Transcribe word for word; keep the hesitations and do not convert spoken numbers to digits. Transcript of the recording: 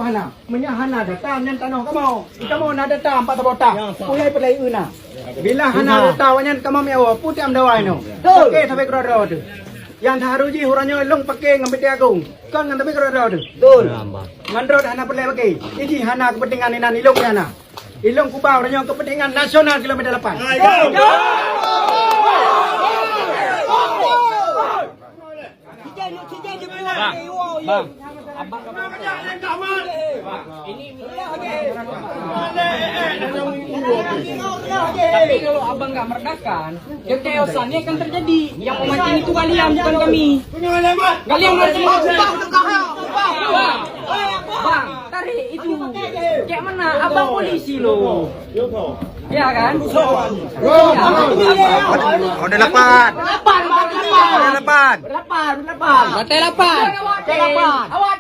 Hana, meunyoe hana data nyan tanoh kamoe. Kamoe na data empat tabota. Ulai peulai na. Bila hana data awak nyan kamoe meuawa, peue tiam dawa inoe. Oke, sampai keudroe-droe tu. Nyang teuharu jih uroe nyoe lôn paké ngon Beuti Agong. Kon ngon tapi keudroe-droe tu. Betul. Ngon droe hana peulai paké. Iji hana kepentingan inan ilong hana. Ilong kubah uroe nyoe kepentingan nasional kilometer lapan. Bang, bang, abang ini. Tapi kalau abang nggak meredakan, kechaosan ini akan terjadi. Yang memancing itu kalian, bukan kami. Kalian mancing. Bang, bang, tarik itu. Kayak mana abang polisi loh? Ya kan? Ronde lapan. Lapan, Bang, lapan. Ronde lapan. Lapan, lapan. Lantai lapan. Lantai lapan. Awak